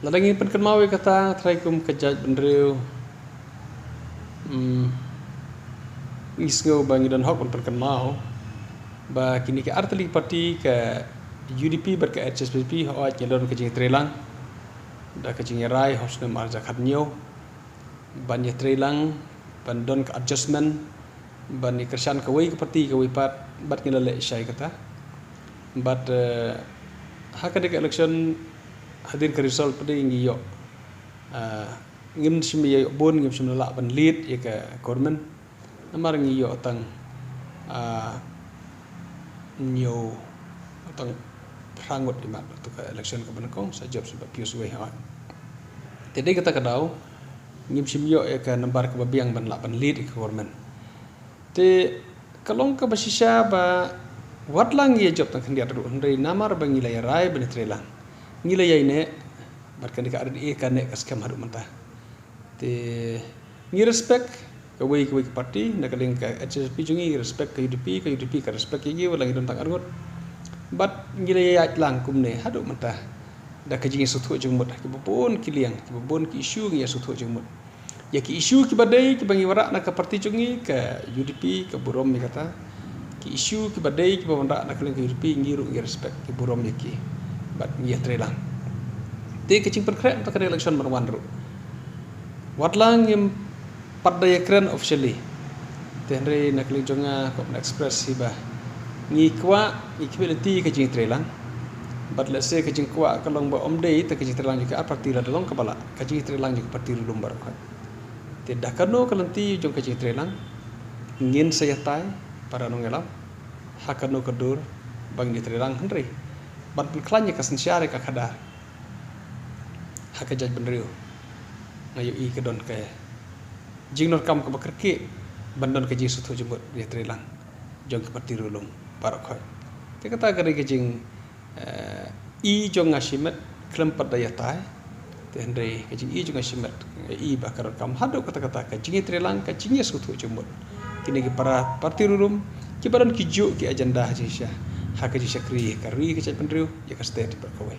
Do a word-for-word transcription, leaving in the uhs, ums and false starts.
Lada ngi pynkynmaw ïa kata, trai kum ka jaitbynriew, hmm, ngi sngew ba ngi don hok ban pynkynmaw ba kine ki artylli ki parti, ka U D P bad ka H S P D P, hooid ngi don ka jingïatreilang da ka jingïarai ha u snem ar hajar khathynñiew ban ïatreilang, ban don ka adjustment, ban ïakyrshan kawei ka parti kawei pat, bad ngi la leh shai kata. Bad, eh, ha kane ka election, hadien ka result pat ngi ïoh, ah, ngim shym ïoh bun, ngim shym lah ban lead ïa ka government. Namar ngi ïoh tang, ah, hynñiew, tang phra ngut imat ha ka election kaba nyngkong, sa jop sha Bah Pius wei, hooid. Te dei kata ka daw ngim shym ïoh ïa ka nambar kaba biang ban lah ban lead ïa ka government. Te ka long kaba shisha ba wat la ngi ïa jop tang khyndiat ruh, hynrei namar ba ngi la ïarai ban ïatreilang, ngi la ïaineh, bad kane ka R D A ka neh ka skhem haduh mynta. Te ngi respect kawei kawei ka parti, na ka liang ka H S P D P jong ngi, ngi respect ka U D P, ka U D P ka respect ïa ngi, wat la ngi don tang arngut. Bad ngi la ïaid lang kumne haduh mynta da ka jingïasngewthuh jingmut ha kiba bun ki liang, kiba bun ki issue ngi ïasngewthuh jingmut. Ïa ki issue kiba dei, kiba ngi wanrah na ka parti jong ngi, ka U D P ka burom ïa kata. Ki issue kiba dei, kiba wanrah na ka liang ka U D P, ngi ruh ngi respect, ki burom ïa ki. Bad ngi ïatreilang. Te ka jingpynkhreh mynta ka election ban wan ruh, wat la ngim pat da ïakren officially, te hynrei na ka liang jong nga kwah ban express hi ba ngi kwah, ngi khmih lynti ka jingïatreilang. Bad lehse ka jingkwah ka long ba ym dei tang ka jingïatreilang jong ki ar parti, lada long kaba lah, ka jingïatreilang jong ki parti ruh lum baroh khoit. Te da kano ka lynti jong ka jingïatreilang, ngin sa ïatai para nongïalam ha kano ka dur ba ngin ïatreilang, hynrei ban pynkhlaiñ ïa ka synshar ïa ka khadar ha ka jaitbynriew, nga ïohi ka don ka jingdonkam kaba kyrkieh ban don ka jingsngewthuh jingmut ïatreilang jong ki parti ruh lum baroh khoit. Te kata ka dei ka jing, eh, i jong nga shimet, khlem pat da ïatai. Te hynrei ka jing i jong nga shimet, nga i ba ka donkam haduh katta katta ka jingïatreilang, ka jingïasngewthuh jingmut. Kine ki para parti ruh lum kiba don kijuh ki agenda ha jingshisha, ha ka jingshakri ïa ka ri, ka jaitbynriew, ïa ka state bad kawei.